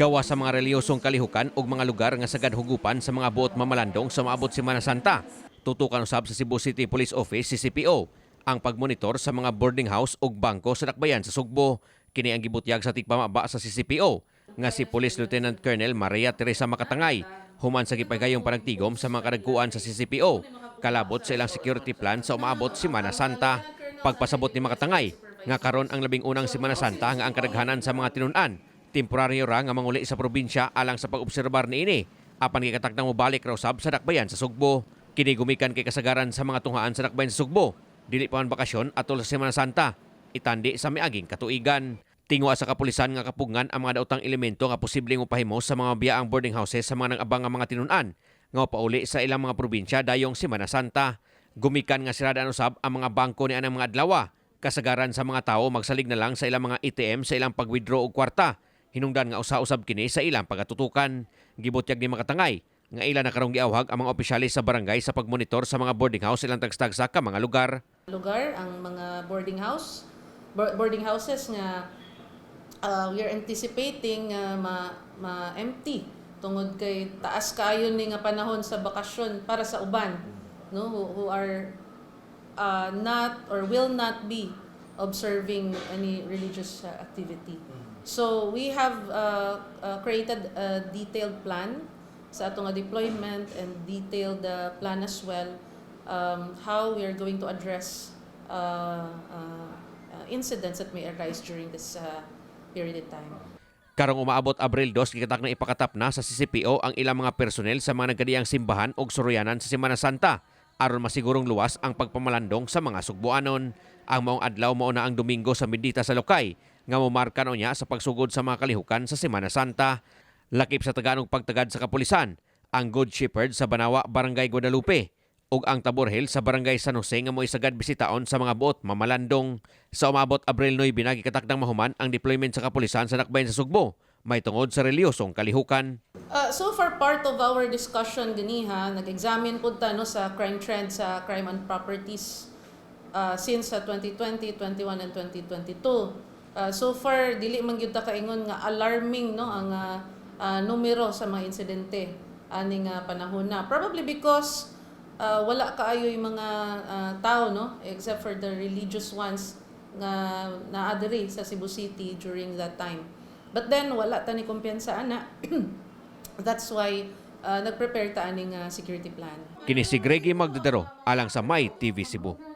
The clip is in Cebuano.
Gawa sa mga reliyosong kalihukan ug mga lugar nga sagad hugupan sa mga buot mamalandong sa maabot Semana Santa. Tutukan usab sa Cebu City Police Office, CCPO, ang pagmonitor sa mga boarding house ug bangko sa dakbayan sa Sugbo. Kini ang gibutyag sa tigpamaba sa CCPO nga si Police Lieutenant Colonel Maria Teresa Makatangay human sa gipagayong panagtigom sa mga kadagkuan sa CCPO kalabot sa ilang security plan sa umaabot Semana Santa. Pagpasabot ni Makatangay nga karon ang 11 na Semana Santa nga ang kadaghanan sa mga tinun-an temporaryo ra nga manguli sa probinsya alang sa pag-obserbar niini, apan gikatakdang mobalik ra usab sa dakbayan sa Sugbo. Kini gumikan kay kasagaran sa mga tunghaan sa dakbayan sa Sugbo dili pa man bakasyon atol sa Semana Santa itandi sa miaging katuigan. Tinguha sa kapulisan nga kapugngan ang mga daotang elemento nga posibleng mopahimos sa mga biyaang boarding houses sa mga nang-abang nga mga tinun-an nga pauli sa ilang mga probinsya dayong Semana Santa. Gumikan nga sirada usab ang mga bangko ni anang mga adlaw. Kasagaran sa mga tao magsalig na lang sa ilang mga ATM sa ilang pag-withdraw og kwarta. Hinungdan nga usa-usab kini sa ilang pagatutukan. Gibutyag ni Makatangay nga ila na karong giawhag ang mga opisyales sa barangay sa pagmonitor sa mga boarding house ilang tagsa ka mga lugar. Lugar ang mga boarding houses nga we are anticipating ma empty tungod kay taas kaayo ni nga panahon sa bakasyon para sa uban, no, who are not or will not be observing any religious activity. So we have created a detailed plan sa atong nga deployment and detailed plan as well how we are going to address incidents that may arise during this period in time. Karong umaabot Abril 2, gikatakdang ipakatap na sa CCPO ang ilang mga personnel sa mga nagkadiyang simbahan ug suroyanan sa Semana Santa aron masigurong luwas ang pagpamalandong sa mga Sugboanon. Ang maong adlaw mao na ang Domingo sa Bendita sa Lokay nga momarka niya sa pagsugod sa mga kalihukan sa Semana Santa. Lakip sa tagaan og pagtagad sa kapulisan ang Good Shepherd sa Banawa, Barangay Guadalupe, ug ang Tabor Hill sa Barangay San Jose nga mo'y sagad bisitaon sa mga buot mamalandong. Sa umabot Abril 9, gikatakdang mahuman ang deployment sa kapulisan sa dakbayan sa Sugbo may tungod sa reliyosong kalihukan. So far, part of our discussion ganiha, nag-examine pud ta, no, sa crime trend sa crime on properties since sa 2020, 21 and 2022. So far dili man gyud ta kaingon nga alarming, no, ang numero sa mga insidente ani nga panahon na. Probably because wala kaayo yung mga tao, no, except for the religious ones nga naa diri sa Cebu City during that time. But then wala ta ni kumpiyansa ana. That's why nag-prepare ta aning security plan. Kini si Greggy Magdadaro alang sa My TV Cebu.